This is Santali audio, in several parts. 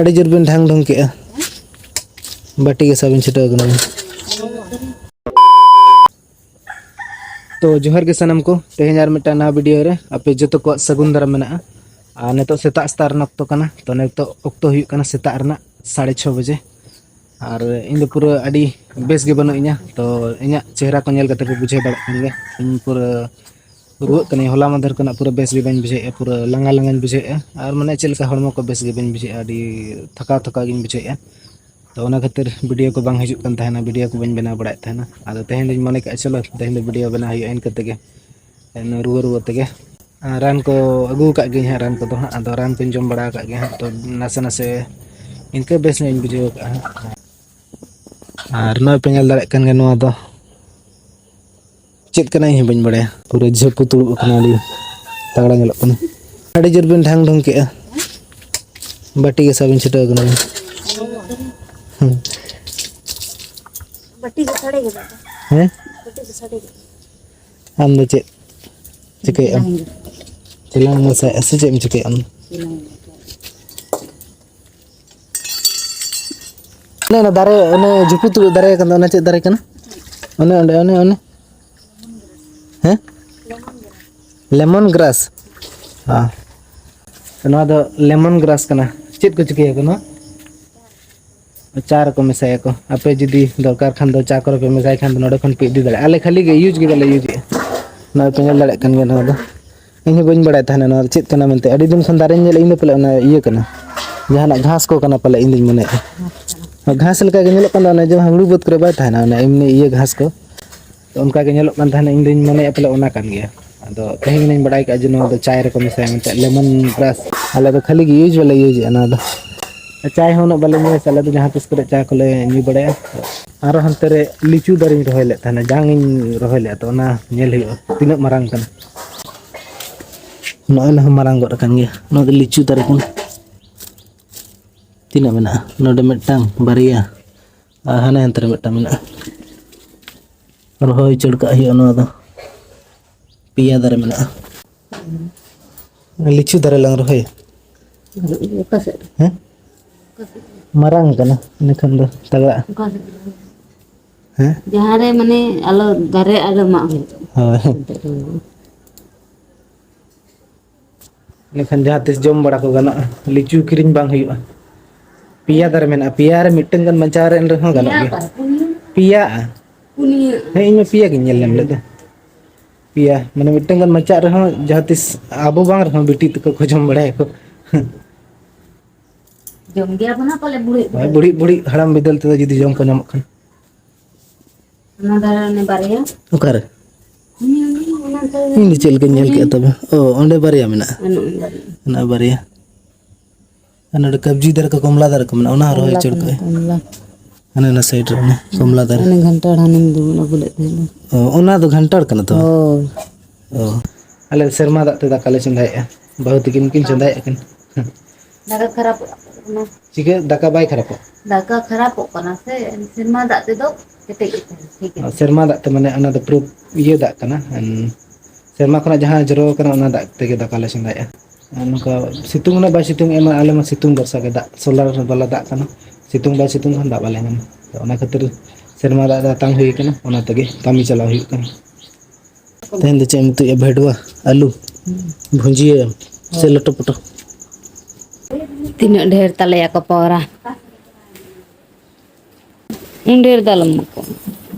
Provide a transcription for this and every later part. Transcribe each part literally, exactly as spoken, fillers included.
ᱟᱹᱰᱤ ᱡᱳᱨ ᱵᱤᱱ ᱰᱷᱟᱝ ᱰᱷᱩᱝ ᱠᱮᱜᱼᱟ᱾ ᱵᱟᱹᱴᱤ ᱜᱮ ᱥᱟᱵ ᱵᱤᱱ ᱪᱷᱩᱴᱟᱹᱣ ᱠᱟᱱᱟ ᱵᱤᱱ᱾ ᱛᱚ ᱡᱚᱦᱟᱨ ᱜᱮ ᱥᱟᱱᱟᱢ ᱠᱚ, ᱛᱮᱦᱮᱧ ᱟᱨ ᱢᱤᱫᱴᱟᱝ ᱱᱟᱣᱟ ᱵᱷᱤᱰᱤᱭᱳ ᱨᱮ ᱟᱯᱮ ᱡᱚᱛᱚ ᱠᱚᱣᱟᱜ ᱥᱟᱹᱜᱩᱱ ᱫᱟᱨᱟᱢ ᱢᱮᱱᱟᱜᱼᱟ᱾ ᱟᱨ ᱱᱤᱛᱚᱜ ᱥᱮᱛᱟᱜ ᱥᱮᱛᱟᱜ ᱨᱮᱱᱟᱜ ᱚᱠᱛᱚ ᱠᱟᱱᱟ, ᱛᱚ ᱱᱤᱛᱚᱜ ᱚᱠᱛᱚ ᱦᱩᱭᱩᱜ ᱠᱟᱱᱟ ᱥᱮᱛᱟᱜ ᱨᱮᱱᱟᱜ ᱥᱟᱲᱮ ᱪᱷᱚ ᱵᱟᱡᱮ᱾ ᱟᱨ ᱤᱧ ᱫᱚ ᱯᱩᱨᱟᱹ ᱟᱹᱰᱤ ᱵᱮᱥ ᱜᱮ ᱵᱟᱹᱱᱩᱜ ᱤᱧᱟ, ᱛᱚ ᱤᱧᱟᱹᱜ ᱪᱮᱦᱨᱟ ᱠᱚ ᱧᱮᱞ ᱠᱟᱛᱮ ᱯᱮ ᱵᱩᱡᱷᱟᱹᱣ ᱫᱟᱲᱮᱭᱟᱜ ᱠᱟᱱ ᱜᱮᱭᱟ᱾ ᱤᱧ ᱯᱩᱨᱟᱹ ᱨᱩᱣᱟᱹᱜ ᱠᱟᱹᱱᱟᱹᱧ, ᱦᱚᱞᱟ ᱢᱟᱫᱷᱮᱨ ᱠᱷᱚᱱᱟᱜ ᱯᱩᱨᱟᱹ ᱵᱮᱥ ᱜᱮ ᱵᱟᱹᱧ ᱵᱩᱡᱷᱟᱹᱣᱮᱫᱼᱟ, ᱯᱩᱨᱟᱹ ᱞᱟᱸᱜᱟ ᱞᱟᱸᱜᱟᱧ ᱵᱩᱡᱷᱟᱹᱣᱮᱫᱼᱟ᱾ ᱟᱨ ᱢᱟᱱᱮ ᱪᱮᱫ ᱞᱮᱠᱟ ᱦᱚᱲᱢᱚ ᱠᱚ ᱵᱮᱥ ᱜᱮ ᱵᱟᱹᱧ ᱵᱩᱡᱷᱟᱹᱣᱮᱫᱼᱟ, ᱟᱹᱰᱤ ᱛᱷᱟᱠᱟᱣ ᱛᱷᱟᱠᱟᱣ ᱜᱤᱧ ᱵᱩᱡᱷᱟᱹᱣᱮᱫᱼᱟ᱾ ᱛᱚ ᱚᱱᱟ ᱠᱷᱟᱹᱛᱤᱨ ᱵᱷᱤᱰᱤᱭᱳ ᱠᱚ ᱵᱟᱝ ᱦᱤᱡᱩᱜ ᱠᱟᱱ ᱛᱟᱦᱮᱱᱟ, ᱵᱷᱤᱰᱤᱭᱳ ᱠᱚ ᱵᱟᱹᱧ ᱵᱮᱱᱟᱣ ᱵᱟᱲᱟᱭᱮᱫ ᱛᱟᱦᱮᱱᱟ᱾ ᱟᱫᱚ ᱛᱮᱦᱮᱧ ᱫᱚᱧ ᱢᱚᱱᱮ ᱠᱮᱫᱼᱟ, ᱪᱚᱞᱚ ᱛᱮᱦᱮᱧ ᱫᱚ ᱵᱷᱤᱰᱤᱭᱳ ᱵᱮᱱᱟᱣ ᱦᱩᱭᱩᱜᱼᱟ ᱤᱱᱠᱟᱹ ᱛᱮᱜᱮ, ᱨᱩᱣᱟᱹ ᱨᱩᱣᱟᱹ ᱛᱮᱜᱮ᱾ ᱟᱨ ᱨᱟᱱ ᱠᱚ ᱟᱹᱜᱩ ᱟᱠᱟᱫ ᱜᱤᱭᱟᱹᱧ ᱦᱟᱸᱜ, ᱨᱟᱱ ᱠᱚᱫᱚ ᱦᱟᱸᱜ, ᱟᱫᱚ ᱨᱟᱱ ᱠᱚᱧ ᱡᱚᱢ ᱵᱟᱲᱟ ᱟᱠᱟᱫ ᱜᱮᱭᱟ ᱦᱟᱸᱜ, ᱛᱚ ᱱᱟᱥᱮ ᱱᱟᱥᱮ ᱤᱱᱠᱟᱹ ᱵᱮᱥ ᱧᱚᱜ ᱤᱧ ᱵᱩᱡᱷᱟᱹᱣ ᱟᱠᱟᱫᱼᱟ ᱦᱟᱸᱜ᱾ ᱟᱨ ᱱᱚᱜᱼᱚᱭ ᱯᱮ ᱧᱮᱞ ᱫᱟᱲᱮᱭᱟᱜ ᱠᱟᱱ ᱜᱮᱭᱟ, ᱱᱚᱣᱟ ᱫᱚ ᱪᱮᱫ ᱠᱟᱱᱟ ᱤᱧ ᱦᱚᱸ ᱵᱟᱹᱧ ᱵᱟᱲᱟᱭᱟ, ᱯᱩᱨᱟᱹ ᱡᱷᱟᱹᱯᱩ ᱛᱩᱲᱩᱵ ᱟᱠᱟᱱᱟ, ᱟᱹᱰᱤ ᱛᱟᱜᱲᱟ ᱧᱮᱞᱚᱜ ᱠᱟᱱᱟ᱾ ᱟᱹᱰᱤ ᱡᱳᱨ ᱵᱤᱱ ᱰᱷᱟᱝ ᱰᱷᱩᱝ ᱠᱮᱜᱼᱟ, ᱵᱟᱹᱴᱤ ᱜᱮ ᱥᱟᱵ ᱵᱤᱱ ᱪᱷᱩᱴᱟᱹᱣ ᱠᱟᱱᱟ ᱵᱤᱱ᱾ ᱦᱩᱸ᱾ ᱵᱟᱹᱴᱤ ᱫᱚ ᱥᱟᱰᱮ ᱜᱮ ᱵᱟᱵᱟ᱾ ᱦᱮᱸ? ᱵᱟᱹᱴᱤ ᱫᱚ ᱥᱟᱰᱮ ᱜᱮ᱾ ᱟᱢ ᱫᱚ ᱪᱮᱫ ᱪᱤᱠᱟᱹᱭᱮᱫ ᱟᱢ? ᱪᱮᱞᱟᱝ ᱢᱮᱥᱟᱭᱮᱫᱼᱟ ᱥᱮ ᱪᱮᱫ ᱮᱢ ᱪᱤᱠᱟᱹᱭᱮᱫ ᱟᱢ? ᱚᱱᱮ ᱚᱱᱟ ᱫᱟᱨᱮ, ᱚᱱᱮ ᱡᱷᱩᱯᱩ ᱛᱩᱲᱩ ᱫᱟᱨᱮ ᱠᱟᱱ ᱫᱚ, ᱚᱱᱟ ᱪᱮᱫ ᱫᱟᱨᱮ ᱠᱟᱱᱟ? ᱚᱱᱮ ᱚᱸᱰᱮ, ᱚᱱᱮ, ᱚᱱᱮ᱾ ᱦᱮᱸ? Lemon grass. ᱦᱮᱸ᱾ ᱱᱚᱣᱟ ᱫᱚ ᱞᱮᱢᱚᱱ ᱜᱨᱟᱥ ᱠᱟᱱᱟ᱾ ᱪᱮᱫ ᱠᱚ ᱪᱤᱠᱟᱹᱭᱟᱠᱚ ᱱᱚᱣᱟ? ᱪᱟ ᱨᱮᱠᱚ ᱢᱮᱥᱟᱭᱟᱠᱚ᱾ ᱟᱯᱮ ᱡᱩᱫᱤ ᱫᱚᱨᱠᱟᱨ ᱠᱷᱟᱱ ᱫᱚ, ᱪᱟ ᱠᱚᱨᱮ ᱯᱮ ᱢᱮᱥᱟᱭ ᱠᱷᱟᱱ ᱫᱚ, ᱱᱚᱰᱮ ᱠᱷᱚᱱ ᱯᱮ ᱤᱫᱤ ᱫᱟᱲᱮᱭᱟᱜᱼᱟ᱾ ᱟᱞᱮ ᱠᱷᱟᱹᱞᱤ ᱜᱮ ᱤᱭᱩᱡᱽ ᱜᱮ ᱵᱟᱞᱮ ᱤᱭᱩᱡᱽ ᱮᱫᱼᱟ᱾ ᱱᱚᱜᱼᱚᱭ ᱯᱮ ᱧᱮᱞ ᱫᱟᱲᱮᱭᱟᱜ ᱠᱟᱱ ᱜᱮᱭᱟ ᱱᱚᱣᱟ ᱫᱚ᱾ ᱤᱧ ᱦᱚᱸ ᱵᱟᱹᱧ ᱵᱟᱲᱟᱭ ᱛᱟᱦᱮᱱᱟ ᱱᱚᱣᱟ ᱫᱚ ᱪᱮᱫ ᱠᱟᱱᱟ ᱢᱮᱱᱛᱮ᱾ ᱟᱹᱰᱤ ᱫᱤᱱ ᱠᱷᱚᱱ ᱫᱟᱨᱮᱧ ᱧᱮᱞ, ᱤᱧ ᱫᱚ ᱯᱟᱞᱮ ᱚᱱᱟ ᱤᱭᱟᱹ ᱠᱟᱱᱟ, ᱡᱟᱦᱟᱱᱟᱜ ᱜᱷᱟᱥ ᱠᱚ ᱠᱟᱱᱟ ᱯᱟᱞᱮ, ᱤᱧ ᱫᱩᱧ ᱢᱚᱱᱮᱭᱮᱫᱼᱟ᱾ ᱜᱷᱟᱥ ᱞᱮᱠᱟ ᱜᱮ ᱧᱮᱞᱚᱜ ᱠᱟᱱᱟ, ᱚᱱᱮ ᱡᱮ ᱦᱩᱲᱩ ᱵᱟᱹᱫᱽ ᱠᱚᱨᱮ ᱵᱟᱭ ᱛᱟᱦᱮᱱᱟ, ᱚᱱᱮ ᱮᱢᱱᱤ ᱤᱭᱟᱹ ᱜᱷᱟᱥ ᱠᱚ᱾ ᱛᱚ ᱚᱱᱠᱟ ᱜᱮ ᱧᱮᱞᱚᱜ ᱠᱟᱱ ᱛᱟᱦᱮᱱᱟ, ᱤᱧ ᱫᱩᱧ ᱢᱚᱱᱮᱭᱮᱫᱼᱟ ᱯᱟᱞᱮ ᱚᱱᱟ ᱠᱟᱱ ᱜᱮᱭᱟ᱾ ᱟᱫᱚ ᱛᱮᱦᱮᱧ ᱜᱮᱞᱤᱧ ᱵᱟᱲᱟᱭ ᱠᱟᱜᱼᱟ ᱡᱮ ᱱᱚᱣᱟ ᱫᱚ ᱪᱟᱭ ᱨᱮᱠᱚ ᱢᱮᱥᱟᱭᱟ ᱢᱮᱱᱛᱮ, ᱞᱮᱢᱚᱱ ᱜᱨᱟᱥ᱾ ᱟᱞᱮ ᱫᱚ ᱠᱷᱟᱹᱞᱤ ᱜᱮ ᱤᱭᱩᱡᱽ ᱵᱟᱞᱮ ᱤᱭᱩᱡᱽ ᱮᱫᱼᱟ ᱱᱚᱣᱟ ᱫᱚ᱾ ᱪᱟᱭ ᱦᱚᱸ ᱩᱱᱟᱹᱜ ᱵᱟᱞᱮ ᱧᱩᱭᱟ ᱥᱮ, ᱟᱞᱮ ᱫᱚ ᱡᱟᱦᱟᱸ ᱛᱤᱥ ᱠᱚᱨᱮ ᱪᱟ ᱠᱚᱞᱮ ᱧᱩ ᱵᱟᱲᱟᱭᱟ᱾ ᱟᱨᱚ ᱦᱟᱱᱛᱮ ᱨᱮ ᱞᱤᱪᱩ ᱫᱟᱨᱮᱧ ᱨᱚᱦᱚᱭ ᱞᱮᱫ ᱛᱟᱦᱮᱱᱟ, ᱡᱟᱝ ᱤᱧ ᱨᱚᱦᱚᱭ ᱞᱮᱫᱼᱟ, ᱛᱚ ᱚᱱᱟ ᱧᱮᱞ ᱦᱩᱭᱩᱜᱼᱟ ᱛᱤᱱᱟᱹᱜ ᱢᱟᱨᱟᱝ ᱠᱟᱱᱟ᱾ ᱱᱚᱜᱼᱚᱭ ᱱᱚᱣᱟ ᱦᱚᱸ ᱢᱟᱨᱟᱝ ᱜᱚᱫ ᱟᱠᱟᱱ ᱜᱮᱭᱟ, ᱱᱚᱣᱟ ᱫᱚ ᱞᱤᱪᱩ ᱫᱟᱨᱮ ᱠᱟᱱᱟ᱾ ᱛᱤᱱᱟᱹᱜ ᱢᱮᱱᱟᱜᱼᱟ? ᱱᱚᱰᱮ ᱢᱤᱫᱴᱟᱝ, ᱵᱟᱨᱭᱟ, ᱟᱨ ᱦᱟᱱᱮ ᱦᱟᱱᱛᱮ ᱨᱮ ᱢᱤᱫᱴᱟᱝ ᱢᱮᱱᱟᱜᱼᱟ᱾ ᱨᱚᱦᱚᱭ ᱩᱪᱟᱹᱲ ᱠᱟᱜ ᱦᱩᱭᱩᱜᱼᱟ ᱱᱚᱣᱟ ᱫᱚ᱾ ᱯᱮᱭᱟ ᱫᱟᱨᱮ ᱢᱮᱱᱟᱜᱼᱟ᱾ ᱞᱤᱪᱩ ᱫᱟᱨᱮ ᱞᱟᱝ ᱨᱚᱦᱚᱭᱟ᱾ ᱚᱠᱟ ᱥᱮᱫ ᱨᱮ? ᱦᱮᱸ? ᱢᱟᱨᱟᱝ ᱠᱟᱱᱟ, ᱤᱱᱟᱹᱠᱷᱟᱱ ᱫᱚ ᱛᱟᱜᱲᱟ᱾ ᱚᱠᱟ ᱥᱮᱫ? ᱦᱮᱸ? ᱡᱟᱦᱟᱸ ᱨᱮ ᱢᱟᱱᱮ ᱟᱞᱚ ᱫᱟᱨᱮ ᱟᱞᱚ ᱢᱟᱜ ᱦᱩᱭᱩᱜ᱾ ᱦᱳᱭ᱾ ᱮᱱᱛᱮᱫ ᱫᱚ᱾ ᱤᱱᱟᱹᱠᱷᱟᱱ ᱡᱟᱦᱟᱸ ᱛᱤᱥ ᱡᱚᱢ ᱵᱟᱲᱟ ᱠᱚ ᱜᱟᱱᱚᱜᱼᱟ, ᱞᱤᱪᱩ ᱠᱤᱨᱤᱧ ᱵᱟᱝ ᱦᱩᱭᱩᱜᱼᱟ᱾ ᱯᱮᱭᱟ ᱫᱟᱨᱮ ᱢᱮᱱᱟᱜᱼᱟ, ᱯᱮᱭᱟ ᱨᱮ ᱢᱤᱫᱴᱟᱝ ᱜᱟᱱ ᱵᱟᱧᱪᱟᱣ ᱨᱮ ᱮᱱ ᱨᱮᱦᱚᱸ ᱜᱟᱱᱚᱜ ᱯᱮᱭᱟ ᱜᱮᱭᱟ᱾ ᱚᱠᱟ ᱨᱮ? ᱯᱩᱱᱭᱟᱹ? ᱯᱮᱭᱟᱜᱼᱟ᱾ ᱯᱩᱱᱭᱟᱹ᱾ ᱦᱮᱸ, ᱤᱧ ᱢᱟ ᱯᱮᱭᱟ ᱜᱤᱧ ᱧᱮᱞ ᱧᱟᱢ ᱞᱮᱫ ᱫᱚ᱾ ᱯᱮᱭᱟ, ᱢᱟᱱᱮ ᱢᱤᱫᱴᱟᱝ ᱜᱟᱱ ᱵᱟᱧᱪᱟᱜ ᱨᱮᱦᱚᱸ ᱡᱟᱦᱟᱸ ᱛᱤᱥ ᱟᱵᱚ ᱵᱟᱝ ᱨᱮᱦᱚᱸ ᱵᱤᱴᱤ ᱛᱟᱠᱚ ᱠᱚ ᱡᱚᱢ ᱵᱟᱲᱟᱭᱟᱠᱚ᱾ ᱡᱚᱢ ᱜᱮᱭᱟ ᱵᱚᱱᱟ ᱯᱟᱞᱮ ᱵᱩᱲᱦᱤ ᱦᱳᱭ, ᱵᱩᱲᱦᱤ᱾ ᱵᱩᱲᱦᱤ, ᱵᱩᱲᱦᱤ ᱦᱟᱲᱟᱢ ᱵᱤᱫᱟᱹᱞ ᱛᱮᱫᱚ ᱡᱩᱫᱤ ᱡᱚᱢ ᱠᱚ ᱧᱟᱢᱚᱜ ᱠᱷᱟᱱ᱾ ᱚᱱᱟ ᱫᱷᱟᱨᱮ ᱚᱱᱮ ᱵᱟᱨᱭᱟ᱾ ᱚᱠᱟᱨᱮ? ᱚᱱᱮ, ᱚᱱᱮ, ᱚᱱᱟ ᱫᱷᱟᱨᱮ᱾ ᱤᱧ ᱫᱚ ᱪᱮᱫ ᱞᱮᱠᱟᱧ ᱧᱮᱞ ᱠᱮᱫᱼᱟ ᱛᱚᱵᱮ? ᱚ, ᱚᱸᱰᱮ ᱵᱟᱨᱭᱟ ᱢᱮᱱᱟᱜᱼᱟ᱾ ᱚᱱᱮ ᱚᱱᱟ ᱵᱟᱨᱭᱟ᱾ ᱢᱮᱱᱟᱜᱼᱟ ᱵᱟᱨᱭᱟ᱾ ᱟᱨ ᱱᱚᱰᱮ ᱠᱟᱵᱽᱡᱤ ᱫᱟᱨᱮ ᱠᱚ, ᱠᱚᱢᱞᱟ ᱫᱟᱨᱮ ᱠᱚ ᱢᱮᱱᱟᱜᱼᱟ, ᱚᱱᱟ ᱦᱚᱸ ᱨᱚᱦᱚᱭ ᱠᱚᱢᱞᱟ ᱦᱚᱪᱚ ᱠᱟᱱᱟ, ᱠᱟᱜᱼᱟᱭ᱾ ᱠᱚᱢᱞᱟ᱾ ᱦᱟᱱᱮ ᱚᱱᱟ ᱥᱟᱭᱤᱰ ᱨᱮ ᱚᱱᱟ ᱠᱚᱢᱞᱟ ᱫᱟᱨᱮ᱾ ᱚᱱᱮ ᱜᱷᱟᱱᱴᱟᱲ ᱦᱟᱱᱮᱢ ᱫᱩᱲᱩᱵ ᱟᱹᱜᱩ ᱞᱮᱫ ᱛᱟᱦᱮᱸᱫ ᱫᱚ᱾ ᱚ, ᱚᱱᱟ ᱫᱚ ᱜᱷᱟᱱᱴᱟᱲ ᱠᱟᱱᱟ ᱛᱚ? ᱦᱳᱭ᱾ ᱚ, ᱟᱞᱮ ᱥᱮᱨᱢᱟ ᱫᱟᱜ ᱛᱮ ᱫᱟᱠᱟ ᱞᱮ ᱪᱚᱸᱫᱟᱭᱮᱫᱼᱟ, ᱵᱟᱹᱦᱩ ᱛᱟᱹᱠᱤᱱ ᱠᱤᱱ ᱪᱚᱸᱫᱟᱭᱮᱫ ᱠᱤᱱ᱾ ᱫᱟᱠᱟ ᱠᱷᱟᱨᱟᱯᱚᱜ ᱠᱟᱱᱟ᱾ ᱪᱤᱠᱟᱹ ᱫᱟᱠᱟ ᱵᱟᱭ ᱠᱷᱟᱨᱟᱯᱚᱜ? ᱫᱟᱠᱟ ᱠᱷᱟᱨᱟᱯᱚᱜ ᱠᱟᱱᱟ ᱥᱮ, ᱥᱮᱨᱢᱟ ᱫᱟᱜ ᱛᱮᱫᱚ ᱠᱮᱴᱮᱡ ᱜᱮ ᱛᱟᱦᱮᱱᱟ, ᱴᱷᱤᱠ ᱜᱮ᱾ ᱥᱮᱨᱢᱟ ᱫᱟᱜ ᱛᱮ, ᱢᱟᱱᱮ ᱚᱱᱟ ᱫᱚ ᱯᱩᱨᱟᱹ ᱤᱭᱟᱹ ᱫᱟᱜ ᱠᱟᱱᱟ, ᱮᱱ, ᱥᱮᱨᱢᱟ ᱠᱷᱚᱱᱟᱜ ᱡᱟᱦᱟᱸ ᱡᱚᱨᱚ ᱟᱠᱟᱱᱟ, ᱚᱱᱟ ᱫᱟᱜ ᱛᱮᱜᱮ ᱫᱟᱠᱟ ᱞᱮ ᱪᱚᱸᱫᱟᱭᱮᱫᱼᱟ᱾ ᱟᱨ ᱱᱚᱝᱠᱟ ᱥᱤᱛᱩᱝ ᱩᱱᱟᱹᱜ ᱵᱟᱭ ᱥᱤᱛᱩᱝ ᱮᱜᱼᱟ, ᱟᱞᱮ ᱢᱟ ᱥᱤᱛᱩᱝ ᱵᱷᱚᱨᱥᱟ ᱜᱮ, ᱫᱟᱜ ᱥᱳᱞᱟᱨ ᱵᱟᱞᱟ ᱫᱟᱜ ᱠᱟᱱᱟ, ᱥᱤᱛᱩᱝ ᱵᱟᱭ ᱥᱤᱛᱩᱝ ᱠᱷᱟᱱ ᱫᱟᱜ ᱵᱟᱞᱮ ᱧᱟᱢᱟ᱾ ᱛᱚ ᱚᱱᱟ ᱠᱷᱟᱹᱛᱤᱨ ᱥᱮᱨᱢᱟ ᱫᱟᱜ ᱨᱮ ᱟᱛᱟᱝ ᱦᱩᱭ ᱠᱟᱱᱟ, ᱚᱱᱟ ᱛᱮᱜᱮ ᱠᱟᱹᱢᱤ ᱪᱟᱞᱟᱣ ᱦᱩᱭᱩᱜ ᱠᱟᱱᱟ᱾ ᱛᱮᱦᱮᱧ ᱫᱚ ᱪᱮᱫ ᱮᱢ ᱩᱛᱩᱭᱮᱫᱼᱟ? ᱵᱷᱮᱰᱣᱟ, ᱟᱹᱞᱩ, ᱵᱷᱩᱸᱡᱤᱭᱟᱹ ᱥᱮ ᱞᱚᱴᱚ ᱯᱚᱴᱚ? ᱛᱤᱱᱟᱹᱜ ᱰᱷᱮᱨ ᱛᱟᱞᱮᱭᱟ ᱠᱚ ᱯᱟᱣᱨᱟ᱾ ᱩᱱ ᱰᱷᱮᱨ ᱫᱚ ᱟᱞᱚᱢ ᱮᱢᱟ ᱠᱚᱣᱟ᱾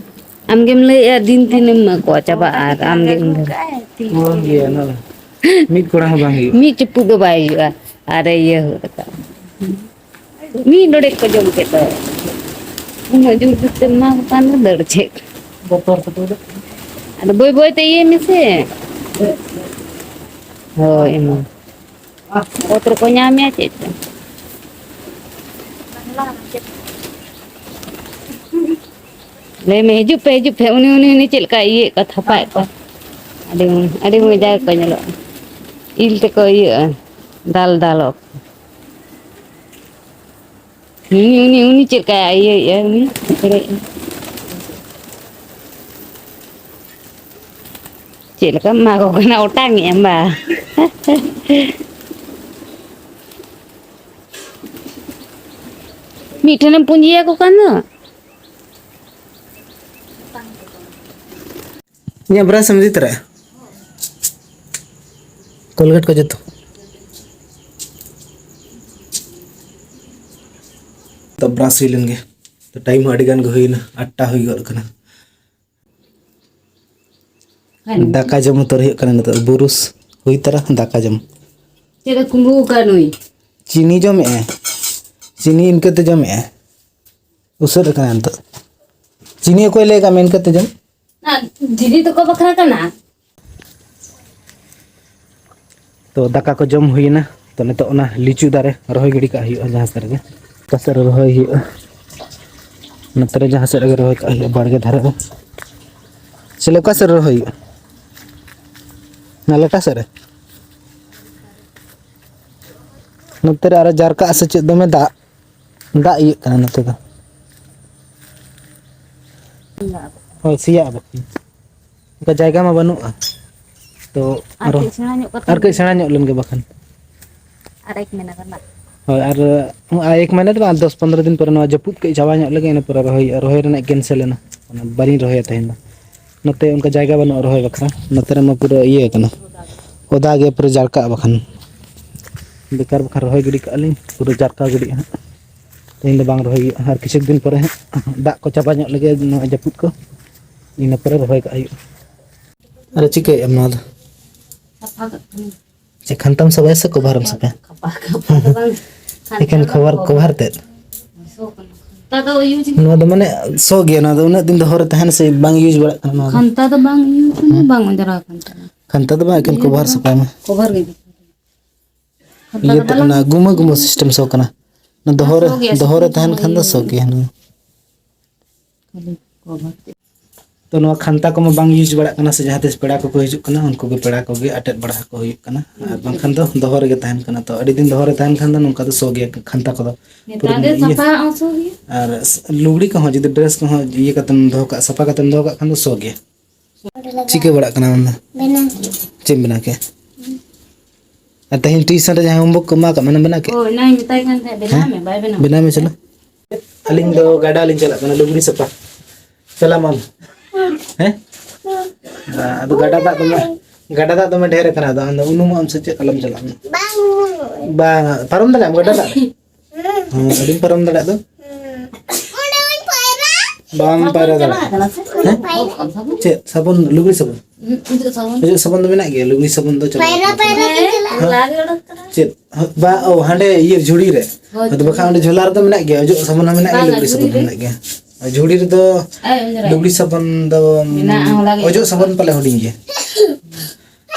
ᱟᱢᱜᱮᱢ ᱞᱟᱹᱭᱮᱫᱼᱟ ᱫᱤᱱ ᱫᱤᱱᱮᱢ ᱮᱢᱟ ᱠᱚᱣᱟ, ᱪᱟᱵᱟᱜᱼᱟ ᱟᱨ ᱟᱢᱜᱮ ᱩᱱ ᱰᱷᱮᱨ᱾ ᱠᱚᱢ ᱜᱮᱭᱟ ᱚᱱᱟ ᱫᱚ᱾ ᱢᱤᱫ ᱠᱚᱲᱟ ᱦᱚᱸ ᱵᱟᱝ ᱦᱩᱭᱩᱜᱼᱟ᱾ ᱢᱤᱫ ᱪᱩᱯᱩᱫ ᱫᱚ ᱵᱟᱭ ᱦᱩᱭᱩᱜᱼᱟ᱾ ᱟᱨᱮ ᱤᱭᱟᱹ ᱦᱩᱭᱩᱜ ᱛᱟᱠᱚᱣᱟ᱾ ᱢᱤᱫ ᱰᱚᱰᱮᱠ ᱠᱚ ᱡᱚᱢ ᱠᱮᱫ ᱫᱚ᱾ ᱩᱱᱟᱹᱜ ᱡᱳᱨ ᱡᱳᱨ ᱛᱮᱢ ᱮᱢᱟ ᱠᱚ ᱠᱟᱱ ᱫᱚ ᱫᱟᱹᱲ ᱪᱮᱫ᱾ ᱵᱚᱛᱚᱨ ᱛᱮᱠᱚ ᱩᱰᱩᱠ᱾ ᱟᱫᱚ ᱵᱟᱹᱭ ᱵᱟᱹᱭ ᱛᱮ ᱤᱭᱟᱹᱭ ᱢᱮᱥᱮ᱾ ᱦᱳᱭ, ᱮᱢᱟ᱾ ᱚᱛ ᱨᱮᱠᱚ ᱧᱟᱢᱮᱭᱟ ᱪᱮᱫ ᱪᱚ᱾ ᱞᱟᱹᱭ ᱢᱮ, ᱦᱤᱡᱩᱜ ᱯᱮ, ᱦᱤᱡᱩᱜ ᱯᱮ᱾ ᱩᱱᱤ, ᱩᱱᱤ, ᱩᱱᱤ ᱪᱮᱫ ᱞᱮᱠᱟᱭ ᱤᱭᱟᱹᱭᱮᱫ ᱠᱚᱣᱟ, ᱛᱷᱟᱯᱟᱭᱮᱫ ᱠᱚᱣᱟ᱾ ᱟᱹᱰᱤ ᱢᱚᱡᱽ, ᱟᱹᱰᱤ ᱢᱚᱡᱟ ᱜᱮᱠᱚ ᱧᱮᱞᱚᱜᱼᱟ᱾ ᱤᱞ ᱛᱮᱠᱚ ᱤᱭᱟᱹᱜᱼᱟ, ᱫᱟᱞ ᱫᱟᱞᱚᱜ᱾ ᱩᱱᱤ, ᱩᱱᱤ, ᱩᱱᱤ ᱪᱮᱫ ᱞᱮᱠᱟᱭ ᱤᱭᱟᱹᱭᱮᱫᱼᱟ, ᱩᱱᱤ ᱠᱷᱮᱞᱮᱫᱼᱟ᱾ ᱪᱮᱫ ᱞᱮᱠᱟᱢ ᱮᱢᱟ ᱠᱚ ᱠᱟᱱᱟ, ᱚᱴᱟᱝ ᱮᱫ ᱟᱢ ᱵᱟ? ᱢᱤᱫ ᱴᱷᱮᱱᱮᱢ ᱯᱩᱸᱡᱤᱭᱟᱠᱚ ᱠᱟᱱ ᱫᱚ᱾ ᱤᱧᱟᱹᱜ ᱵᱨᱟᱥ ᱮᱢ ᱤᱫᱤ ᱛᱚᱨᱟᱭᱟ? ᱠᱚᱞᱜᱮᱴ ᱠᱚ ᱡᱚᱛᱚ᱾ ᱛᱚ ᱵᱨᱟᱥ ᱦᱩᱭ ᱞᱮᱱ ᱜᱮ᱾ ᱛᱚ ᱴᱟᱭᱤᱢ ᱦᱚᱸ ᱟᱹᱰᱤ ᱜᱟᱱ ᱜᱮ ᱦᱩᱭᱱᱟ, ᱟᱴᱴᱟ ᱦᱩᱭ ᱜᱚᱫ ᱠᱟᱱᱟ᱾ ᱫᱟᱠᱟ ᱡᱚᱢ ᱩᱛᱟᱹᱨ ᱦᱩᱭᱩᱜ ᱠᱟᱱᱟ ᱱᱤᱛᱚᱜ᱾ ᱵᱩᱨᱩᱥ ᱦᱩᱭ ᱛᱚᱨᱟ ᱫᱟᱠᱟ ᱡᱚᱢ᱾ ᱪᱮᱫ ᱮ ᱠᱩᱢᱵᱽᱲᱩ ᱟᱠᱟᱫ ᱱᱩᱭ? ᱪᱤᱱᱤ ᱡᱚᱢᱮᱜᱼᱟᱭ᱾ ᱪᱤᱱᱤ ᱤᱱᱠᱟᱹᱛᱮ ᱡᱚᱢᱮᱜᱼᱟᱭ᱾ ᱩᱥᱟᱹᱫ ᱟᱠᱟᱱᱟ ᱱᱤᱛᱚᱜ᱾ ᱪᱤᱱᱤ ᱚᱠᱚᱭ ᱞᱟᱹᱭ ᱠᱟᱜ ᱢᱮ ᱤᱱᱠᱟᱹᱛᱮ ᱡᱚᱢ? ᱚᱱᱟ ᱫᱤᱫᱤ ᱛᱟᱠᱚ ᱵᱟᱠᱷᱨᱟ ᱠᱟᱱᱟ᱾ ᱛᱚ ᱫᱟᱠᱟ ᱠᱚ ᱡᱚᱢ ᱦᱩᱭᱮᱱᱟ᱾ ᱛᱚ ᱱᱤᱛᱚᱜ ᱚᱱᱟ ᱞᱤᱪᱩ ᱫᱟᱨᱮ ᱨᱚᱦᱚᱭ ᱜᱤᱰᱤ ᱠᱟᱜ ᱦᱩᱭᱩᱜᱼᱟ ᱡᱟᱦᱟᱸ ᱥᱮᱫ ᱨᱮᱜᱮ᱾ ᱚᱠᱟ ᱥᱮᱫ ᱨᱮ ᱨᱚᱦᱚᱭ ᱦᱩᱭᱩᱜᱼᱟ? ᱱᱚᱛᱮ ᱨᱮ ᱡᱟᱦᱟᱸ ᱥᱮᱫ ᱨᱮᱜᱮ ᱨᱚᱦᱚᱭ ᱠᱟᱜ ᱦᱩᱭᱩᱜᱼᱟ, ᱵᱟᱲᱜᱮ ᱫᱷᱟᱨᱮ ᱨᱮ᱾ ᱪᱮᱞᱮ ᱚᱠᱟ ᱥᱮᱫ ᱨᱮ ᱨᱚᱦᱚᱭ ᱦᱩᱭᱩᱜᱼᱟ? ᱚᱱᱟ ᱞᱟᱴᱟ ᱥᱮᱫ ᱨᱮ? ᱱᱚᱛᱮ ᱨᱮ ᱟᱨᱚ ᱡᱟᱨᱠᱟᱜ ᱥᱮ ᱪᱮᱫ ᱫᱚᱢᱮ ᱫᱟᱜ, ᱫᱟᱜ ᱤᱭᱟᱹᱜ ᱠᱟᱱᱟ ᱱᱚᱛᱮ ᱫᱚ᱾ ᱦᱳᱭ, ᱥᱮᱭᱟᱜᱼᱟ ᱵᱟᱠᱷᱟᱱ᱾ ᱚᱱᱠᱟ ᱡᱟᱭᱜᱟ ᱢᱟ ᱵᱟᱹᱱᱩᱜᱼᱟ᱾ ᱛᱚ ᱟᱨ ᱟᱨᱚ ᱠᱟᱹᱡ ᱥᱮᱬᱟ ᱧᱚᱜ ᱠᱟᱛᱮ ᱟᱨ ᱠᱟᱹᱡ ᱥᱮᱬᱟ ᱧᱚᱜ ᱞᱮᱱ ᱜᱮ ᱵᱟᱠᱷᱟᱱ᱾ ᱟᱨ ᱮᱠ ᱢᱟᱹᱦᱱᱟᱹ ᱜᱟᱱ ᱫᱟᱜ᱾ ᱦᱳᱭ, ᱟᱨ ᱮᱠ ᱢᱟᱹᱦᱱᱟᱹ ᱫᱚ ᱵᱟᱝ, ᱫᱚᱥ ᱯᱚᱱᱨᱚ ᱫᱤᱱ ᱯᱚᱨᱮ ᱱᱚᱣᱟ ᱡᱟᱹᱯᱩᱫ ᱠᱟᱹᱡ ᱪᱟᱵᱟ ᱧᱚᱜ ᱞᱮᱜᱮ, ᱤᱱᱟᱹ ᱯᱚᱨᱮ ᱨᱚᱦᱚᱭ ᱦᱩᱭᱩᱜᱼᱟ᱾ ᱨᱚᱦᱚᱭ ᱨᱮᱱᱟᱜ ᱠᱮᱱᱥᱮᱞ ᱮᱱᱟ, ᱚᱱᱟ ᱵᱟᱹᱞᱤᱧ ᱨᱚᱦᱚᱭᱟ ᱛᱮᱦᱮᱧ ᱫᱚ᱾ ᱱᱚᱛᱮ ᱚᱱᱠᱟ ᱡᱟᱭᱜᱟ ᱵᱟᱹᱱᱩᱜᱼᱟ ᱨᱚᱦᱚᱭ ᱵᱟᱠᱷᱨᱟ᱾ ᱱᱚᱛᱮ ᱨᱮᱢᱟ ᱯᱩᱨᱟᱹ ᱤᱭᱟᱹ ᱠᱟᱱᱟ, ᱚᱫᱟ ᱜᱮ ᱯᱩᱨᱟᱹ ᱡᱟᱨᱠᱟᱜᱼᱟ ᱵᱟᱠᱷᱟᱱ᱾ ᱵᱮᱠᱟᱨ ᱵᱟᱠᱷᱟᱱ ᱨᱚᱦᱚᱭ ᱜᱤᱰᱤ ᱠᱟᱜᱼᱟ ᱞᱤᱧ, ᱯᱩᱨᱟᱹ ᱡᱟᱨᱠᱟᱣ ᱜᱤᱰᱤᱜᱼᱟ ᱦᱟᱸᱜ᱾ ᱛᱮᱦᱮᱧ ᱫᱚ ᱵᱟᱝ ᱨᱚᱦᱚᱭ ᱦᱩᱭᱩᱜᱼᱟ, ᱟᱨ ᱠᱤᱪᱷᱩ ᱫᱤᱱ ᱯᱚᱨᱮ ᱦᱟᱸᱜ ᱫᱟᱜ ᱠᱚ ᱪᱟᱵᱟ ᱧᱚᱜ ᱞᱮᱜᱮ, ᱱᱚᱣᱟ ᱡᱟᱹᱯᱩᱫ ᱠᱚ, ᱤᱱᱟᱹ ᱯᱚᱨᱮ ᱨᱚᱦᱚᱭ ᱠᱟᱜ ᱦᱩᱭᱩᱜᱼᱟ᱾ ᱟᱨ ᱪᱤᱠᱟᱹᱭᱮᱫ ᱟᱢ ᱱᱚᱣᱟ ᱫᱚ? ᱥᱟᱯᱷᱟ ᱠᱟᱜ ᱠᱟᱹᱱᱟᱹᱧ᱾ ᱪᱮᱫ ᱠᱷᱟᱱᱛᱟᱢ ᱥᱟᱯᱷᱟᱭᱟ ᱥᱮ ᱠᱚᱵᱷᱟᱨᱮᱢ ᱥᱟᱯᱷᱟᱭᱟ? ᱠᱷᱟᱯᱟ, ᱠᱷᱟᱯᱟ ᱫᱚ ᱵᱟᱝ᱾ ᱮᱠᱷᱮᱱ ᱠᱷᱚᱵᱚᱨ, ᱠᱚᱵᱷᱟᱨ ᱛᱮᱫ? ᱥᱚ ᱠᱟᱱᱟ᱾ ᱠᱷᱟᱱᱛᱟ ᱫᱚ use ᱱᱚᱣᱟ ᱫᱚ ᱢᱟᱱᱮ ᱥᱚ ᱜᱮᱭᱟ, ᱱᱚᱣᱟ ᱫᱚ ᱩᱱᱟᱹᱜ ᱫᱤᱱ ᱫᱚᱦᱚ ᱨᱮ ᱛᱟᱦᱮᱱᱟ ᱥᱮ ᱵᱟᱝ use ᱵᱟᱲᱟᱜ ᱠᱟᱱᱟ ᱱᱚᱣᱟ ᱫᱚ? ᱠᱷᱟᱱᱛᱟ ᱫᱚ ᱵᱟᱝ use ᱠᱟᱱᱟ, ᱦᱮᱸ? ᱵᱟᱝ ᱚᱸᱡᱽᱨᱟ ᱠᱟᱱ ᱛᱟᱦᱮᱱᱟ᱾ ᱠᱷᱟᱱᱛᱟ ᱫᱚ ᱵᱟᱝ, ᱮᱠᱷᱮᱱ ᱱᱤᱭᱟᱹ ᱠᱚᱵᱷᱟᱨ ᱫᱚ ᱥᱟᱯᱷᱟᱭ ᱢᱮ᱾ ᱠᱚᱵᱷᱟᱨ ᱜᱮ᱾ ᱠᱷᱟᱱᱛᱟ ᱫᱚ ᱤᱭᱟᱹᱛᱮ ᱵᱟᱞᱟᱝ ᱚᱱᱟ ᱜᱩᱢᱟᱹ ᱜᱩᱢᱟᱹ system ᱥᱚ ᱠᱟᱱᱟ᱾ ᱚᱱᱟ ᱫᱚᱦᱚ ᱨᱮ, ᱥᱚ ᱜᱮᱭᱟ, ᱫᱚᱦᱚ ᱨᱮ ᱥᱤᱛᱩᱝ ᱛᱟᱦᱮᱱ ᱠᱷᱟᱱ ᱫᱚ ᱥᱚ ᱜᱮᱭᱟ, ᱦᱮᱸ᱾ ᱠᱷᱟᱹᱞᱤ ᱠᱚᱵᱷᱟᱨ ᱛᱮ᱾ ᱛᱚ, ᱱᱚᱣᱟ ᱠᱷᱟᱱᱛᱟ ᱠᱚᱢᱟ ᱵᱟᱝ use ᱵᱟᱲᱟᱜ ᱠᱟᱱᱟ, ᱥᱮ ᱡᱟᱦᱟᱸ ᱛᱤᱥ ᱯᱮᱲᱟ ᱠᱚᱠᱚ ᱦᱤᱡᱩᱜ ᱠᱟᱱᱟ, ᱩᱱᱠᱩ ᱜᱮ ᱯᱮᱲᱟ ᱠᱚᱜᱮ ᱟᱴᱮᱫ ᱵᱟᱲᱟ ᱟᱠᱚ ᱦᱩᱭᱩᱜ ᱠᱟᱱᱟ, ᱟᱨ ᱵᱟᱝᱠᱷᱟᱱ ᱫᱚ ᱫᱚᱦᱚ ᱨᱮᱜᱮ ᱛᱟᱦᱮᱱ ᱠᱟᱱᱟ᱾ ᱛᱚ, ᱟᱹᱰᱤ ᱫᱤᱱ ᱫᱚᱦᱚ ᱨᱮ ᱛᱟᱦᱮᱱ ᱠᱷᱟᱱ ᱫᱚ ᱱᱚᱝᱠᱟ ᱫᱚ ᱥᱚ ᱜᱮᱭᱟ ᱠᱷᱟᱱᱛᱟ ᱠᱚᱫᱚ᱾ ᱱᱮᱛᱟᱨ ᱯᱩᱨᱟᱹ ᱫᱚ ᱤᱭᱟᱹ᱾ ᱥᱟᱯᱷᱟ ᱦᱚᱸ ᱥᱚ ᱜᱮᱭᱟ᱾ ᱟᱨ ᱞᱩᱜᱽᱲᱤ ᱠᱚᱦᱚᱸ ᱡᱩᱫᱤ dress ᱠᱚᱦᱚᱸ ᱤᱭᱟᱹ ᱠᱟᱛᱮᱢ ᱫᱚᱦᱚ ᱠᱟᱜᱼᱟ, ᱥᱟᱯᱷᱟ ᱠᱟᱛᱮᱢ ᱫᱚᱦᱚ ᱠᱟᱜ ᱠᱷᱟᱱ ᱫᱚ ᱥᱚ ᱜᱮᱭᱟ᱾ ᱪᱤᱠᱟᱹ ᱵᱟᱲᱟᱜ ᱠᱟᱱᱟ ᱟᱢ ᱫᱚ? ᱵᱮᱱᱟᱣ᱾ ᱪᱮᱫ ᱮᱢ ᱵᱮᱱᱟᱣ ᱠᱮᱫᱟ? ᱟᱨ ᱛᱮᱦᱮᱧ tuition ᱨᱮ ᱡᱟᱦᱟᱸ homework ᱠᱚ ᱮᱢᱟ ᱠᱟᱜ ᱢᱮ, ᱚᱱᱟᱢ ᱵᱮᱱᱟᱣ ᱠᱮᱫᱟ? ᱦᱳᱭ, ᱚᱱᱟᱧ ᱢᱮᱛᱟᱭ ᱠᱟᱱ ᱛᱟᱦᱮᱸᱫ, ᱵᱮᱱᱟᱣ ᱦᱮᱸ? ᱢᱮ, ᱵᱟᱭ ᱵᱮᱱᱟᱣ ᱵᱮᱱᱟᱣ ᱢᱮ, ᱠᱟᱫᱟ᱾ ᱪᱚᱞᱚ᱾ ᱟᱹᱞᱤᱧ ᱫᱚ ᱜᱟᱰᱟ ᱞᱤᱧ ᱪᱟᱞᱟᱜ ᱠᱟᱱᱟ ᱞᱩᱜᱽᱲᱤ ᱥᱟᱯᱷᱟ᱾ ᱪᱟᱞᱟᱜ ᱢᱟᱢ? ᱦᱮᱸ? ᱟᱫᱚ ᱜᱟᱰᱟ ᱫᱟᱜ ᱫᱚᱢᱮ, ᱜᱟᱰᱟ ᱫᱟᱜ ᱫᱚᱢᱮ ᱰᱷᱮᱨ ᱟᱠᱟᱱᱟ, ᱟᱫᱚ ᱟᱢ ᱫᱚ ᱩᱱᱩᱢᱚᱜ ᱟᱢ ᱥᱮ ᱪᱮᱫ? ᱟᱞᱚᱢ ᱪᱟᱞᱟᱜᱼᱟ᱾ ᱵᱟᱝ, ᱯᱟᱨᱚᱢ ᱫᱟᱲᱮᱭᱟᱜ ᱟᱢ ᱜᱟᱰᱟ ᱫᱟᱜ ᱨᱮ? ᱦᱮᱸ, ᱟᱹᱰᱤᱢ ᱯᱟᱨᱚᱢ ᱫᱟᱲᱮᱭᱟᱜ ᱫᱚ᱾ ᱵᱟᱢ ᱯᱟᱭᱨᱟ ᱫᱟᱲᱮᱭᱟᱜᱼᱟ᱾ ᱦᱮᱸ? ᱪᱮᱫ ᱥᱟᱵᱚᱱ? ᱞᱩᱜᱽᱲᱤ ᱥᱟᱵᱚᱱ? ᱚᱡᱚᱜ ᱥᱟᱵᱚᱱ ᱫᱚ ᱢᱮᱱᱟᱜ ᱜᱮᱭᱟ, ᱞᱩᱜᱽᱲᱤ ᱥᱟᱵᱚᱱ ᱫᱚ ᱪᱟᱵᱟ ᱟᱠᱟᱱᱟ᱾ ᱪᱮᱫ? ᱵᱟ, ᱚ, ᱦᱟᱸᱰᱮ ᱤᱭᱟᱹ ᱡᱷᱩᱲᱤ ᱨᱮ᱾ ᱟᱫᱚ ᱵᱟᱠᱷᱟᱱ ᱚᱸᱰᱮ ᱡᱷᱚᱞᱟ ᱨᱮᱫᱚ ᱢᱮᱱᱟᱜ ᱜᱮᱭᱟ, ᱚᱡᱚᱜ ᱥᱟᱵᱚᱱ ᱦᱚᱸ ᱢᱮᱱᱟᱜ ᱜᱮᱭᱟ, ᱞᱩᱜᱽᱲᱤ ᱥᱟᱵᱚᱱ ᱦᱚᱸ ᱢᱮᱱᱟᱜ ᱜᱮᱭᱟ᱾ ᱟᱨ ᱡᱷᱩᱲᱤ ᱨᱮᱫᱚ ᱞᱩᱜᱽᱲᱤ ᱥᱟᱵᱚᱱ ᱫᱚ, ᱚᱡᱚᱜ ᱥᱟᱵᱚᱱ ᱯᱟᱞᱮ ᱦᱩᱰᱤᱧ ᱜᱮᱭᱟ᱾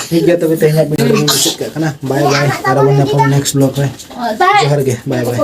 ᱴᱷᱤᱠ ᱜᱮᱭᱟ, ᱛᱚᱵᱮ ᱛᱮᱦᱮᱧᱟᱜ video ᱫᱚ ᱢᱩᱪᱟᱹᱫ ᱠᱟᱜ ᱠᱟᱱᱟ᱾ ᱵᱟᱭ ᱵᱟᱭ, ᱟᱨᱚ ᱵᱚᱱ ᱧᱟᱯᱟᱢᱟ next vlog ᱨᱮ᱾ ᱡᱚᱦᱟᱨ ᱜᱮ, ᱵᱟᱭ ᱵᱟᱭ᱾